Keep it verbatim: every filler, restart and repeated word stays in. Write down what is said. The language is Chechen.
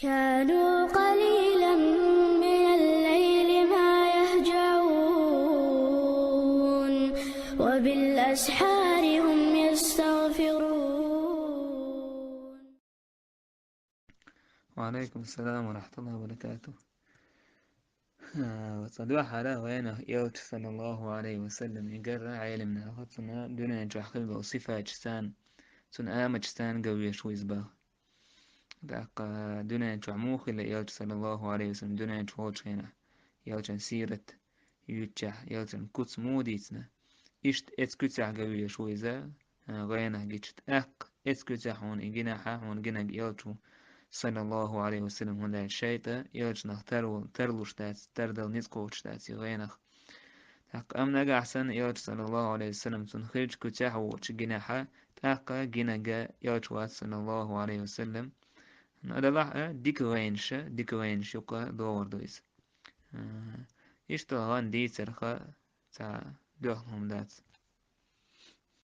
كانوا قليلا من الليل ما يهجعون وبالأسحار هم يستغفرون. وعليكم السلام ورحمة الله وبركاته. Цхьа дуьххьара вайнах Элча, саллаллаху алейхи ва саллам, и гарра Ӏелимнаха цуьнан дуьнен чохь хилла болу сифаташ царна, цуьнан аматаш царна ган веш ву иза боху. ТӀаккха дуьнен чохь муха хилла Элча, саллаллаху алейхи ва саллам, дуьнен чу волчу хенахь, Элчан сират юьйцучехь, Элчан куц муха дийцина? Иштта эцу куьцехь ган веш ву иза, гӀенах гича. ТӀаккха эцу куьцехь хьуна и гинахь, хьуна гинарг Элча ву, саллаллаху алейхи ва саллам, хӀунда аьлча шайтӀа Элчанах тарлуш дац, тардала ницкъ кхочуш дац и гӀенах. ТӀаккха амма нагахь санна Элча, саллаллаху алейхи ва саллам, цунна хилча куьцехь а воцучу гинахь, тӀаккха гинарг Элча вац, саллаллаху алейхи ва саллам. Ну, делахь а, дика гӀенаш, дика гӀенаш юкъа догӀур ду иза. Иштта гӀан дийцарх цхьа дуьхьал хӀума дац.